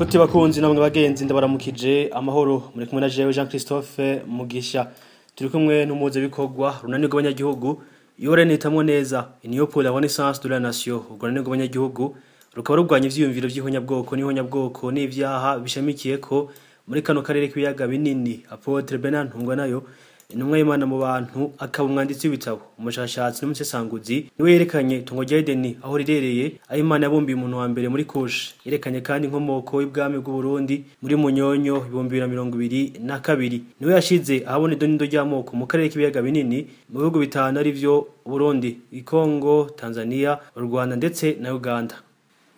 Nshuti bakunzi namwe bagenzi, ndabaramukije amahoro. Muri kumwe na jewe Jean Christophe Mugisha. Turi kumwe n'umuze bikorwa runani rw'abanyagihugu yore nitamwo neza Union pour la Renaissance de la Nation. Urwo runani rw'abanyagihugu rukaba rurwanya ivyiyumviro vy'ihonyabwoko n'ihonyabwoko n'ivyaha bishamikiye ko muri kano karere k'ibiyaga binini. Apotre Bernard Ntungwanayo, intumwa y'Imana mu bantu, akaba umwanditsi w'ibitabo, umushakashatsi n'umusesanguzi, niwe yerekanye itongo rya Edeni aho rirereye, aho Imana yabumbiye umuntu wa mbere muri Kushi. Yerekanye kandi inkomoko y'ubwami bw'u Burundi muri Munyonyo 2022. Niwe yashize ahabona idonido ry'amoko mu karere k'ibiyaga binini mu bihugu bitanu, arivyo Burundi, Ikongo, Tanzania, u Rwanda ndetse na Uganda.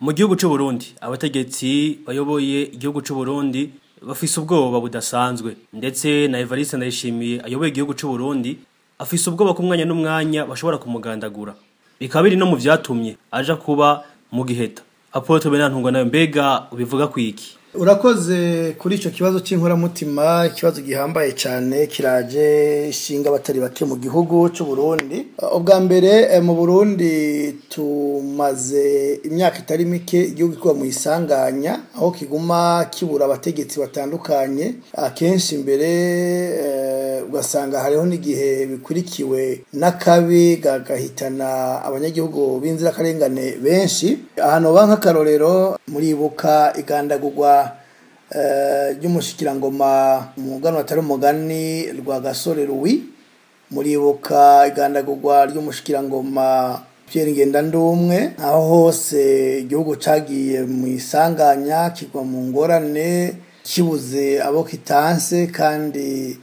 Mu gihugu c'u Burundi, abategetsi bayoboye igihugu c'u Burundi bafise ubwoba budasanzwe, ndetse na Evariste Ndayishimiye ayoboye igihugu c'u Burundi afise ubwoba ku mwanya n'umwanya bashobora kumugandagura, bikaba biri no mu vyatumye aja kuba mu Giheta. Apotre Bernard Ntungwanayo, mbega ubivuga kwiki? Urakoze kuri icyo kibazo cy'inkoramutima, ikibazo gihambaye cyane kiraje ishinga abatari bake mu gihugu cy'u Burundi. Ubwa mbere, mu Burundi tumaze imyaka itari mike igihugu kikuba mu isanganya, aho kiguma kibura abategetsi batandukanye akenshi, imbere ugasanga hariho n'igihe bikurikiwe n'akabi gahitana abanyagihugu b'inzirakarengane benshi. Ahantu ba nk'akarorero, muribuka igandagurwa ry'umushikirangoma, umugani atari umugani, Rwagasore Louis. Muribuka igandagurwa ry'umushikirangoma Pierre Ngendandumwe. Aho hose igihugu cagiye mu isanganya, kigwa mu ngorane, kibuze abo kitanse, kandi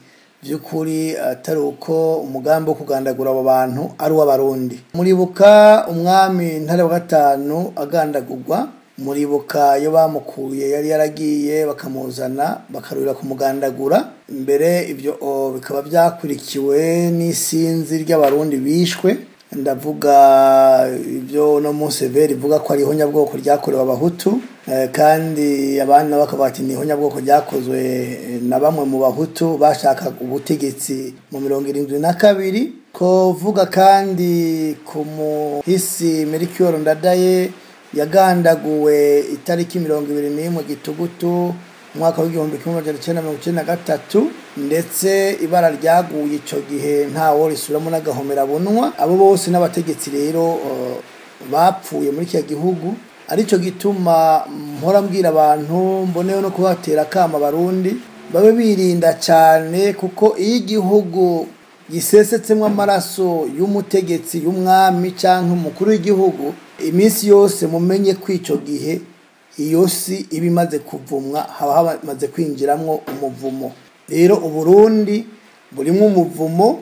by'ukuri atari uko umugambi wo kugandagura abo bantu ari uw'Abarundi. Muribuka umwami Ntare wa gatanu agandagurwa. Muribuka iyo bamukuye yari yaragiye, bakamuzana bakarurira kumugandagura. Mbere ibyo bikaba byakurikiwe n'isinzi ry'Abarundi bishwe. Ndavuga ibyo no Museveni ivuga ko ari ihonyabwoko ryakorewe Abahutu, kandi abandi nabo bakavuga ati ni ihonyabwoko ryakozwe na bamwe mu Bahutu bashaka ubutegetsi mu 72. Kuvuga kandi ku muhisi Melchior Ndadaye yagandaguwe itariki 21 Gitugutu umwaka w'1993, ndetse ibara ryaguye icyo gihe ntawo risubiramo n'agahomera bunwa. Abo bose n'abategetsi rero bapfuye muri kiriya gihugu. Aricyo gituma mpora mbwira abantu, mboneyeho no kubatera akama, Abarundi babe birinda cyane, kuko iyo igihugu gisesetsemo amaraso y'umutegetsi, y'umwami cyangwa umukuru w'igihugu, iminsi yose mumenye ko icyo gihe iyo si iba imaze kuvumwa, haba hamaze kwinjiramwo umuvumo. Rero Uburundi burimo umuvumo,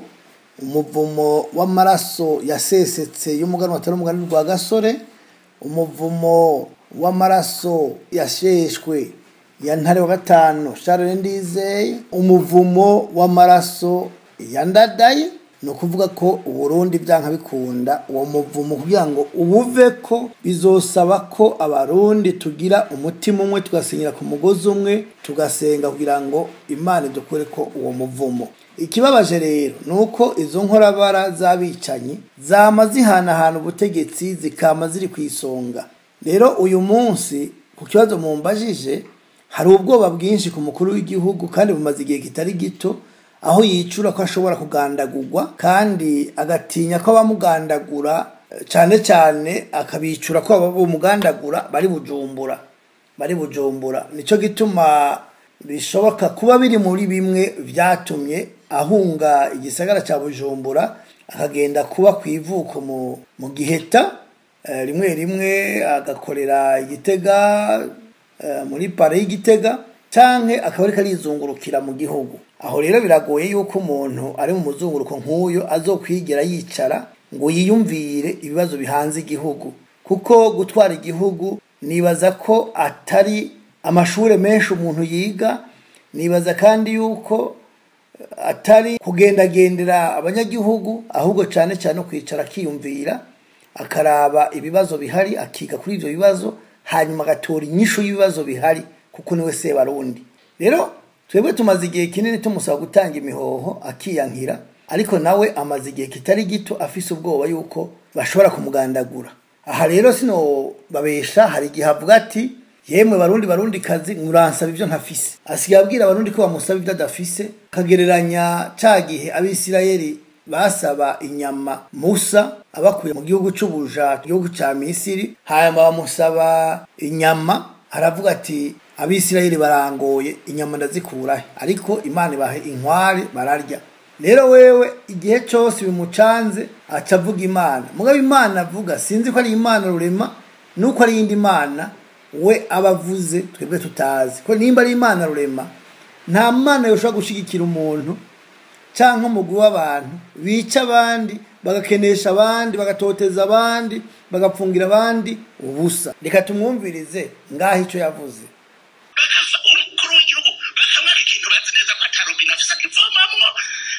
umuvumo w'amaraso yasesetse y'umuganwa atari umugani Rwagasore, umuvumo w'amaraso yasheshwe ya Ntare wa gatanu Charles Ndizeye, umuvumo w'amaraso ya Ndadaye. Ni ukuvuga ko Uburundi byanka bikunda uwo muvumo kugira ngo ubuve ko bizosaba ko Abarundi tugira umutima umwe, tugasenyera ku mugozi umwe, tugasenga kugira ngo Imana idukure ko uwo muvumo. Ikibabaje rero ni uko izo nkorabara z'abicanyi zama zihanahana ubutegetsi, zikama ziri ku isonga. Rero uyu munsi, ku kibazo mumbajije, hari ubwoba bwinshi ku mukuru w'igihugu, kandi bumaze igihe kitari gito, aho yicura ko ashobora kugandagurwa, kandi agatinya ko abamugandagura, cyane cyane akabicura ko abamugandagura bari Bujumbura, bari Bujumbura. Nicyo gituma bishoboka kuba biri muri bimwe byatumye ahunga igisagara cya Bujumbura, akagenda kuba ku ivuko mu Giheta, rimwe rimwe agakorera Igitega, muri palais y'Igitega, canke akaba ariko arizungurukira mu gihugu. Aho rero biragoye yuko umuntu ari mu muzunguruko nk'uyo azokwigera yicara ngo yiyumvire ibibazo bihanze igihugu, kuko gutwara igihugu nibaza ko atari amashure menshi umuntu yiga. Nibaza kandi yuko atari kugendagendera abanyagihugu, ahubwo cyane cyane kwicara akiyumvira, akaraba ibibazo bihari, akiga kuri ibyo bibazo, hanyuma agatora inyishu y'ibibazo bihari, kuko niwe Sebarundi. Rero twebwe tumaze igihe kinini tumusaba gutanga imihoho akiyankira, ariko nawe amaze igihe kitari gito afise ubwoba yuko bashobora kumugandagura. Aha rero sino babesha, hari igihe avuga ati Yemwe Barundi, Barundi kazi, muransaba ibyo ntafise. Asigaye abwira Abarundi ko bamusaba ibyo adafise, kagereranya ca gihe Abisirayeli basaba inyama Musa abakuye mu gihugu c'ubuja, gihugu ca Misiri, hanyuma bamusaba inyama, aravuga ati Abisirayeli barangoye, inyama ndazikurahe? Ariko Imana ibahe inkware bararya. Rero wewe igihe cyose bimucanze aca avuga Imana. Mugabo Imana avuga sinzi ko ari Imana Rurema nuko ari iyindi mana we abavuze twebwe tutazi. Ko nimba ari Imana Rurema, nta mana yoshobora gushigikira umuntu canke umugwi w'abantu bica abandi, bagakenesha abandi, bagatoteza abandi, bagapfungira abandi ubusa. Reka tumwumvirize ngaho icyo yavuze. Bakaza umukuru w'igihugu bakamwaka ikintu bazi neza ko atarubina afise akivomamwo,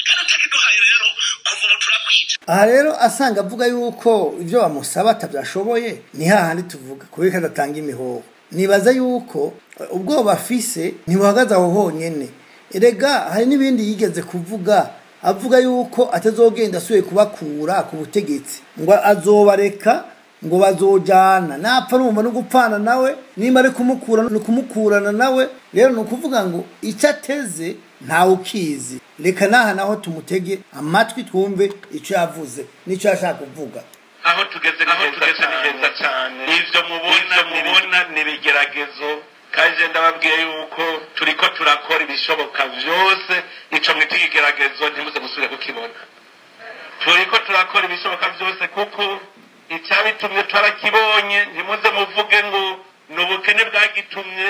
kandi utakiduhaye rero kuva ubu turakwica. Aha rero asanga avuga yuko ibyo bamusaba atabyashoboye, ni hahandi tuvuga kubera ko adatanga imihoho. Nibaza yuko ubwoba afise ntibuhagaze aho honyene. Erega hari n'ibindi yigeze kuvuga, avuga yuko atazogenda asubiye kubakura ku butegetsi, ngo azobareka ngo bazojana napfa, numva no gupfana nawe, nimba ari kumukura ni kumukurana nawe. Rero ni ukuvuga ngo icyo ateze ntawe ukizi. Reka naha naho tumutege amatwi twumve icyo yavuze n'icyo yashaka kuvuga. Aho tugeze ni Aho tugeze ni heza cyane. Ivyo mubona Ivyo mubona ni ibigeragezo, kandi ndababwiye yuko turiko turakora ibishoboka vyose ico mwita igigeragezo ntimuze gusubira kukibona. Turiko turakora ibishoboka vyose kuko icyabitumye twarakibonye. Ntimuze muvuge ngo ni ubukene bwagitumye,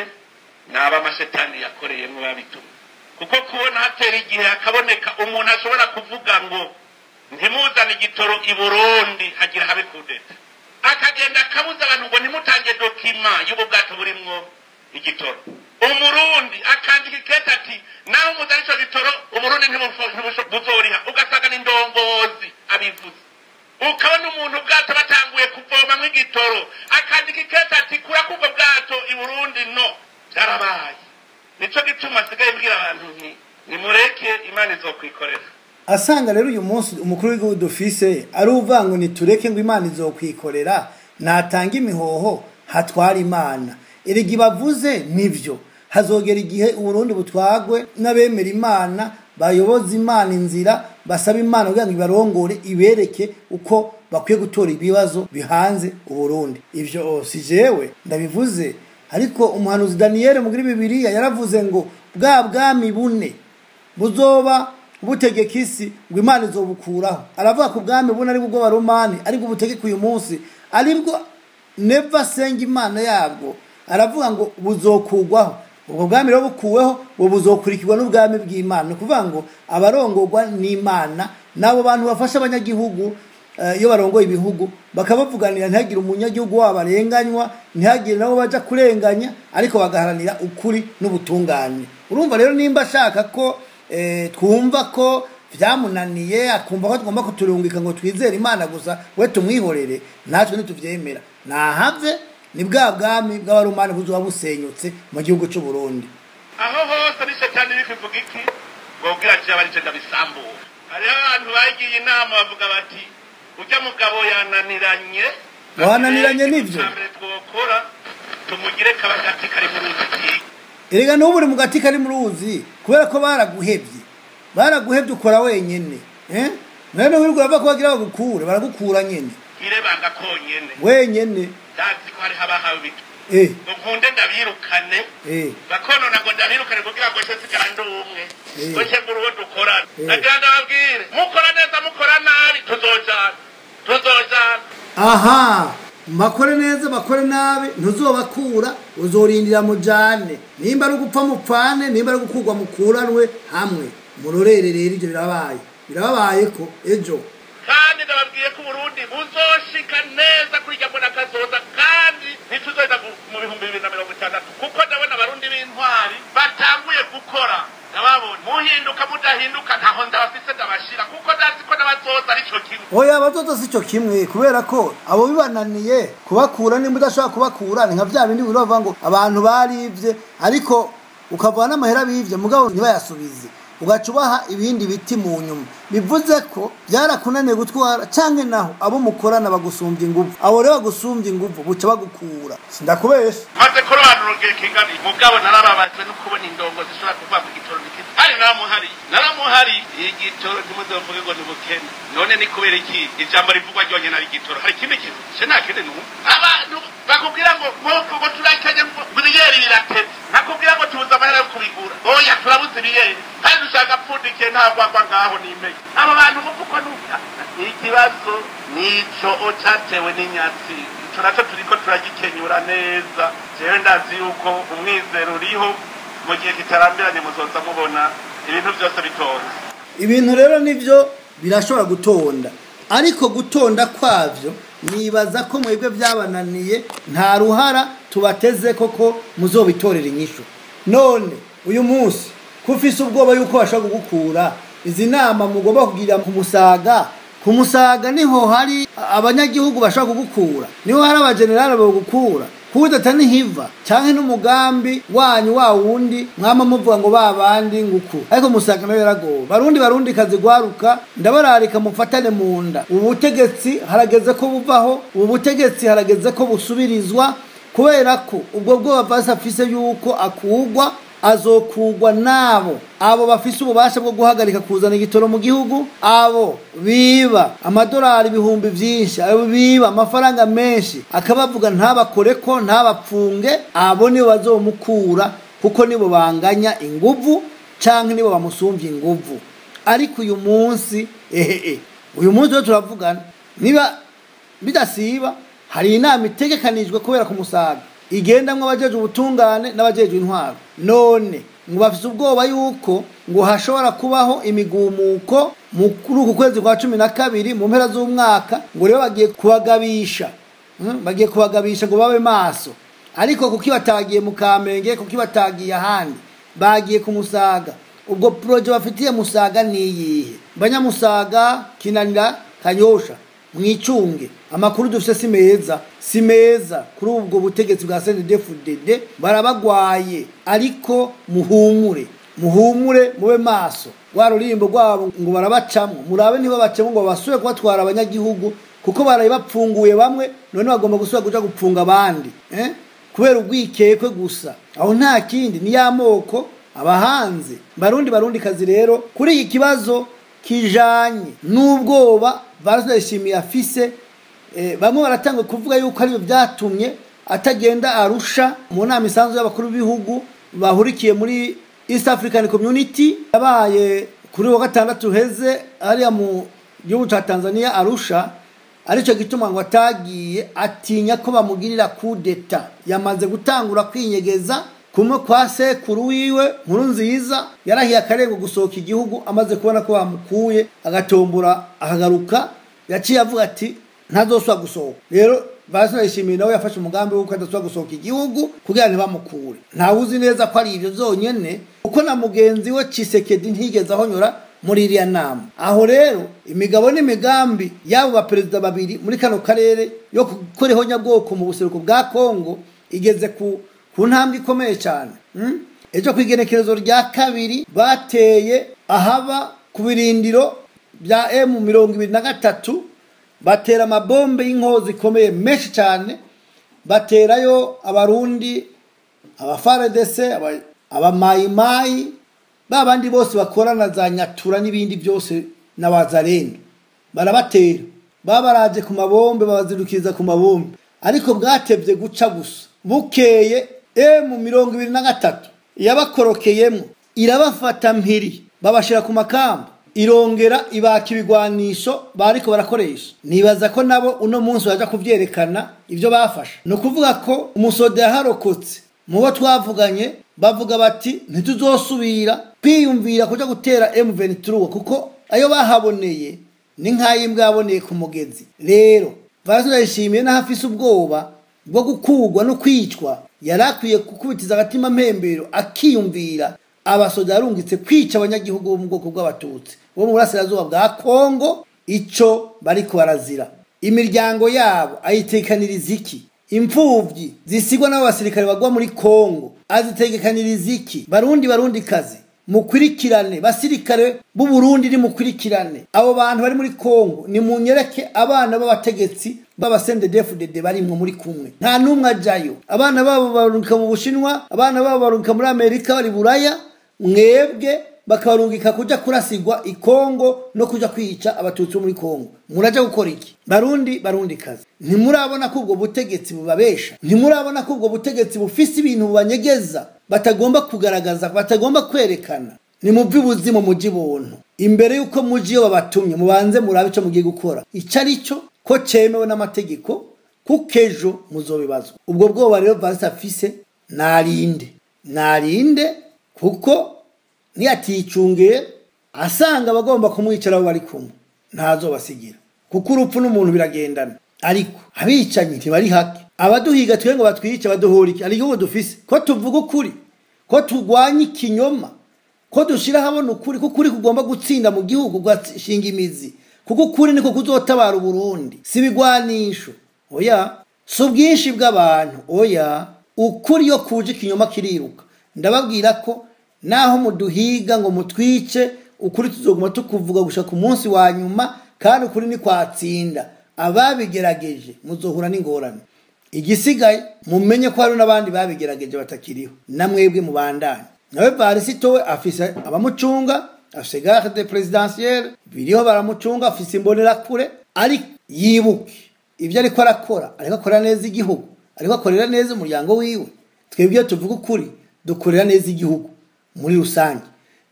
naba amashetani yakoreyemo babitumye, kuko kubona hatera igihe hakaboneka umuntu ashobora kuvuga ngo ntimuzane igitoro i Burundi hagira habe kudeta, akagenda akabuza abantu ngo ntimutange document y'ubu bwato burimwo igitoro, Umurundi akandika ikete ati naho muzane ico gitoro Uburundi ntibuzoriha, ugasanga ni indongozi abivuze. Ukabona umuntu ubwato batanguye kuvomamwo igitoro akandika ikete ati kura kubwo bwato i Burundi. No byarabaye. Nico gituma asigaye mbwira abantu nti nimureke Imana izokwikorera. Asanga rero uyu munsi umukuru w'igihugu dufise ari uvuga ngo nitureke ngo Imana izokwikorera, natanga imihoho hatwara Imana. Erega ibavuze nivyo, hazogera igihe Uburundi butwagwe n'abemera Imana, bayoboza Imana inzira, basaba Imana kugira ngo ibarongore, ibereke uko bakwiye gutora ibibazo bihanze Uburundi. Ivyo si jewe ndabivuze, ariko umuhanuzi Daniyeli muri Bibiliya yaravuze ngo bwa bwami bune buzoba butegeka isi ngo Imana izobukuraho. Aravuga ku bwami bune aribwo bw'Abaromani, aribwo butegeka uyu munsi, aribwo Neva asenga Imana yabwo. Aravuga ngo buzokugwaho. Ubwo bwami rero bukuweho, ubu buzokurikirwa n'ubwami bw'Imana. Ni ukuvuga ngo abarongorwa n'Imana n'abo bantu bafasha abanyagihugu, iyo barongoye ibihugu bakabavuganira, ntihagire umunyagihugu wabo arenganywa, ntihagire nabo baja kurenganya, ariko bagaharanira ukuri n'ubutungane. Urumva rero nimba ashaka ko twumva ko vyamunaniye, akumva ko tugomba kuturungika ngo twizere Imana gusa, we tumwihorere, natwe ntituvyemera. Nahave, ni bwa bwami bw'Abaromani buzoba busenyutse mu gihugu c'u Burundi. Aho hose ni shetani iri kuvuga iki ngo ubwira ati abari je ndabisambura. Hariho abantu bagiye inama bavuga bati urya mugabo yananiranye. Wananiranye nivyo. Mbere twokora tumugire kabagati kari mu ruzi. Erega n'ubu uri mu gati kari mu ruzi, kubera ko baraguhevye, baraguhevye ukora wenyene. None wirirwa urava ko bagira bagukure, baragukura nyene. Irebanga konyene. Wenyene. Ndazi ko hariho abahawe ibiti. Ngo nkunde ndabirukane. Bakonona ngo ndabirukane kugira ngo nce nsigara ndi umwe. Ngo nce mbure uwo dukorana. Nagira ndababwire, mukora neza mukora nabi tuzojana. Tuzojana. Aha, bakore neza bakore nabi ntuzobakura, uzorindira mujane. Nimba ari ugupfa mupfane, nimba ari gukurwa mukuranwe hamwe. Murorere rero ivyo birabaye. Birababaye ko ejo. Kandi ndababwiye ko Uburundi buzoshika neza kuri irya mbona kazoza, kandi ntituzoza mu 2060, kuko ndabona Abarundi b'intwari batanguye gukora. Ndababona muhinduka mudahinduka ntaho ndabafise ndabashira, kuko ndazi ko n'abazoza ari co kimwe. Oya, abazoza si co kimwe, kubera ko abo bibananiye kubakura, nimba udashobora kubakura ni nka vya bindi bavuga ngo abantu barivye, ariko ukavuga n'amahera bivye mugabo ntibayasubize. ugaca ubaha ibindi biti mu nyuma. Bivuze ko byarakunaniye gutwara, canke naho abo mukorana bagusumbya inguvu, abo rero bagusumbya inguvu buca bagukura. Sindakubesha, maze kurobanura igihe kingana, mugabo narababajwe no kubona indongo zishobora kuva mu gitoro. Hari naramuhari, naramuhari igitoro. Ntimuzovuge ngo ni bukene. None ni kubera iki ijambo rivugwa ryonyene ari igitoro? Hari ikindi kintu? Se nta kindi numva. Abantu bakubwira ngo ngo turakenye, ngo ibiyeri birateze, nakubwira ngo tubuze amahera yo kubigura. Oya, turabuze ibiyeri kandi dushaka pfundikiye, nta gwagwa ngaho n'imeke. Abo bantu muvuko nuka ikibazo nico catewe n'inyatsi, ico naco turiko turagikenyura neza. Jewe ndazi yuko umwizero uriho, mu gihe kitarambiranye muzoza mubona ibintu byose bitonze. Ibintu rero nivyo birashobora gutonda, ariko gutonda kwavyo nibaza ko mwebwe byabananiye, nta ruhara tubateze koko muzobitorera inyishu. None uyu munsi kufise ubwoba yuko bashobora kugukura, izi nama mugomba kugira ku Musaga, ku Musaga niho hari abanyagihugu bashobora kugukura, niho hari abajenerali bagukura. Kudeta ntihiva canke n'umugambi wanyu wa wundi mwama muvuga ngo babandi nguku, ariko Musaga nayo yaragowe. Barundi, barundi kazi gwaruka, ndabararika mufatane mu nda. Ubu butegetsi harageze ko buvaho, ubu butegetsi harageze ko busubirizwa, kubera ko ubwo bwoba basi afise yuko akugwa, azokugwa nabo abo bafise ububasha bwo guhagarika kuzana igitoro mu gihugu, abo biba amadolari ibihumbi byinshi, abo biba amafaranga menshi, akabavuga ntabakore ko ntabapfunge. Abo nibo bazomukura, kuko nibo banganya inguvu canke nibo bamusumvye inguvu. Ariko uyu munsi, ehehe, uyu munsi rero turavugana, niba bidasiba hari inama itegekanijwe kubera ku Musaga, igendamwo abajejwe ubutungane n'abajejwe intwaro. None ngo bafise ubwoba yuko ngo hashobora kubaho imigumuko muri uku kwezi kwa 12, mu mpera z'umwaka. Ngo rero bagiye kubagabisha, bagiye kubagabisha ngo babe maso. Ariko kuki batagiye mu Kamenge? Kuki batagiye ahandi, bagiye ku Musaga? Ubwo projet bafitiye Musaga niyihe? Banyamusaga, Kinanira, Kanyosha, mwicunge. Amakuru dufise si meza, si meza kuri ubwo butegetsi bwa CNDD-FDD. Barabagwaye, ariko muhumure, muhumure, mube maso. Rwa rurimbo rwabo ngo barabacamwo, murabe niba bacamwo ngo basubire kubatwara abanyagihugu, kuko baraye bapfunguye bamwe, none bagomba gusubira kuja gupfunga abandi, eh? Kubera urwikekwe gusa, aho nta kindi, ni y'amoko abahanze. Barundi, barundi kazi, rero kuri iki kibazo kijanye n'ubwoba Ndayishimiye afise, bamwe baratanga kuvuga yuko aribyo byatumye atagenda Arusha mu nama isanzwe y'abakuru b'ibihugu bahurikiye muri East African Community yabaye kuri wa gatandatu heze hariya mu gihugu ca Tanzania, Arusha. Aricyo gituma ngo atagiye, atinya ko bamugirira kudeta. Yamaze gutangura kwinyegeza kumwe kwa sekuru wiwe Nkuru Nziza, yarahiye akarengo gusohoka igihugu amaze kubona ko bamukuye, agatombora akagaruka. Yaciye avuga ati ntazosubira gusohoka. Rero Ndayishimiye nawe yafashe umugambi w'uko adasubira gusohoka igihugu kugira ntibamukure. Ntawe uzi neza ko ari ibyo byonyene, kuko na mugenzi we Tshisekedi ntigeze ahonyora muri iriya nama. Aho rero imigabo n'imigambi y'abo baperezida babiri muri kano karere yo gukora ihonyabwoko mu buseruko bwa Kongo igeze ku ntambwe ikomeye cyane. Ejo ku igenekerezo rya 2 bateye ahaba ku birindiro bya M23, batera amabombe y'inkozi ikomeye menshi cyane, baterayo Abarundi, abaFARDC, abamayimayi, babandi bose bakorana za Nyatura n'ibindi byose n'abazarendo, barabatera, babaraje ku mabombe, babazirukiza ku mabombe. Ariko bwatevye guca gusa, bukeye M23 yabakorokeyemo, irabafata mpiri, babashira ku makamba, irongera ibaka ibigwanisho bariko barakoresha. Nibaza ko nabo uno munsi baja kuvyerekana ivyo bafashe. Ni ukuvuga ko umusoda yaharokotse mu bo twavuganye bavuga bati ntituzosubira kwiyumvira kuja gutera M23, kuko ayo bahaboneye ni nk'ayimbwa yaboneye ku mugezi. Rero Ndayishimiye naho afise ubwoba bwo gukugwa no kwicwa, yarakwiye gukubitiza agatima mpembero, akiyumvira abasoda yarungitse kwica abanyagihugu bo mu bwoko bw'Abatutsi bo mu burasirazuba bwa Kongo, ico bariko barazira. Imiryango yabo ayitekaniriza iki? Imfuvyi zisigwa n'abo basirikare bagwa muri Kongo azitegekaniriza iki? Barundi, barundi kazi, Mukurikirane basirikare b'u Burundi, ni mukurikirane abo bantu bari muri Kongo, ni munyereke abana b'abategetsi b'abasendedefudede barimwo muri kumwe. Nta n'umwe ajayo. Abana babo barungika mu Bushinwa, abana babo barungika muri Amerika, bari Buraya, mwebwe bakabarungika kuja kurasigwa i Kongo no kuja kwica abatutsi bo muri Kongo. Muraja gukora iki? Barundi, barundi kazi, ntimurabona ko ubwo butegetsi bubabesha? Ntimurabona ko ubwo butegetsi bufise ibintu bubanyegeza batagomba kugaragaza, batagomba kwerekana? Nimuve ubuzima muji buntu. Imbere yuko muji iyo babatumye, mubanze murabe ico mugiye gukora ico ari cyo, ko cemewe n'amategeko, kuko ejo muzobibazwa. Ubwo bwoba rero Varisi afise, narinde, narinde, kuko niyaticungiye asanga abagomba kumwicara aho bari kumwe ntazobasigira, kuko urupfu n'umuntu biragendana. Ariko abicanyi ntibari hake, abaduhiga twe ngo batwice baduhora iki? Ari igihugu dufise, ko tuvuga ukuri, ko turwanya ikinyoma, ko dushira habona ukuri, ko ukuri kugomba gutsinda mu gihugu kugashinga imizi, kuko ukuri niko kuzotabara Uburundi. Si ibigwanisho, oya, si ubwinshi bw'abantu, oya. Ukuri iyo kuje ikinyoma kiriruka. Ndababwira ko naho muduhiga ngo mutwice, ukuri tuzoguma tukuvuga gushika ku munsi wa nyuma, kandi ukuri ni kwatsinda. Ababigerageje muzohura n'ingorane. Igisigaye mumenye ko hari n'abandi babigerageje batakiriho, namwebwe mubandanye. Nawe Varisito we afise abamucunga, afise garde présidentielle biriho baramucunga, afise imbonerakure, ariko yibuke ibyo ariko arakora. Ariko akora neza igihugu, ariko akorera neza umuryango wiwe? Twebwe iyo tuvuga ukuri dukorera neza igihugu muri rusange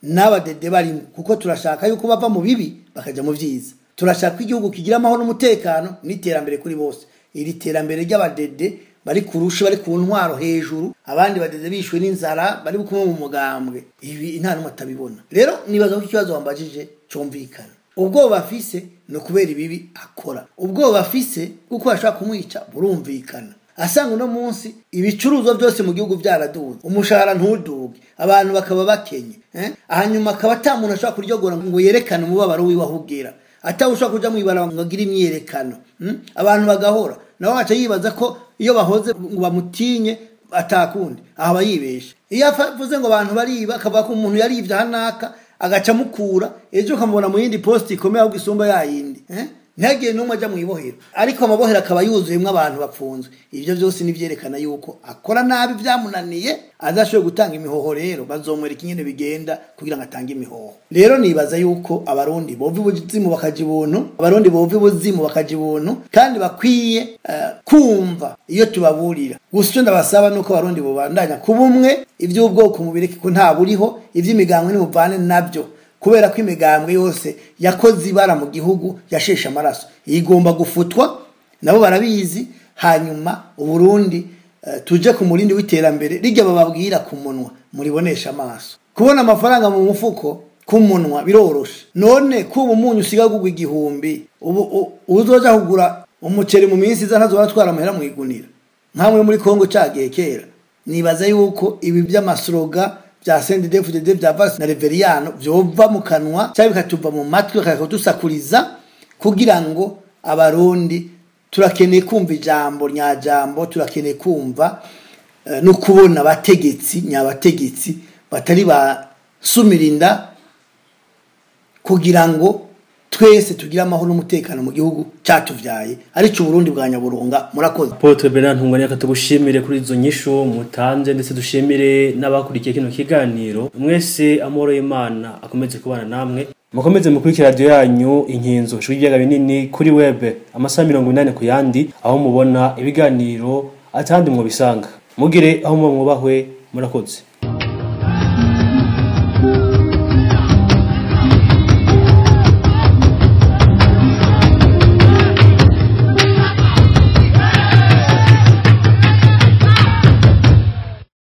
n'abadede barimo, kuko turashaka yuko bava mu bibi bakajya mu byiza. Turashaka ko igihugu kigira amahoro n'umutekano n'iterambere kuri bose. Iri terambere ry'abadede bari kurusha, bari ku ntwaro hejuru, abandi badede bishwe n'inzara bari kumwe mu mugambwe, ibi nta n'umwe atabibona. Rero nibaza ko ikibazo wambajije cumvikana. Ubwoba afise ni ukubera ibibi akora. Ubwoba afise kuko bashobora kumwica burumvikana. Asanga uno munsi ibicuruzwa byose mu gihugu byaraduze, umushahara ntuduge, abantu bakaba bakenye, eh? Hanyuma akaba ata muntu ashobora kuryogora ngo yerekane umubabaro wiwe aho ugera, atawe ushobora kuja mw'ibarabara ngo agire imyiyerekano, Abantu bagahora nabo baca yibaza ko iyo bahoze ngo bamutinye atakundi, aho aba yibesha. Iyo avuze ngo abantu bariba, akavuga ko umuntu yarivye ahanaka, agaca amukura, ejo ukamubona mu yindi poste ikomeye ahubwo isumba yayindi, eh? Ntihagire n'umwe aja mw'ibohero, ariko amabohero akaba yuzuyemwo abantu bapfunzwe. Ivyo vyose nivyerekana yuko akora nabi vyamunaniye, adashoboye gutanga imihoho. Rero bazomwereka ingene bigenda kugira ngo atange imihoho. Rero nibaza yuko abarundi bova ibuzimu bakaja ibuntu, abarundi bova ibuzimu bakaja ibuntu, kandi bakwiye kumva iyo tubaburira. Gusa icyo ndabasaba nuko abarundi bobandanya kuba umwe. Ivy'ubwoko mubireke ko nta buriho, ivy'imigambwe nimuvane navyo, kubera ko imigambwe yose yakoze ibara mu gihugu, yasheshe amaraso, igomba gufutwa, nabo barabizi. Hanyuma Uburundi tuje ku murindi w'iterambere rijya bababwira ku munwa, muribonesha amaso. Kubona amafaranga mu mufuko ku munwa biroroshe. None kuba umunyu usigaye ugurwa 1000, ubu uzoja kugura umuceri mu minsi iza ntazoba atwara amahera mu igunira nkamwe muri Kongo cagiye kera. Nibaza yuko ibi by'amasloga bya CNDD-FDD, bya Vasi na Reveriyano vyova mu kanwa cyangwa bikatuva mu matwi, bakakudusakuriza, kugira ngo abarundi turakeneye kumva ijambo nyajambo, turakeneye kumva no kubona abategetsi nyabategetsi batari basumirinda, kugira ngo twese tugire amahoro n'umutekano mu gihugu cyatuvyaye, arico Burundi bwa Nyaburunga. Murakoze. Apôtre Bernard Ntunganya, tugushimire kuri izo nyishu mutanze, ndetse dushimire n'abakurikiye kino kiganiro mwese. Amahoro y'Imana akomeze kubana namwe. Mukomeze mukurikira radio yanyu Inkinzo Ijwi ry'ibiyaga binini kuri web amasaha 80 ku yandi, aho mubona ibiganiro atandi mwobisanga. Mugire aho muba mwubahwe. Murakoze.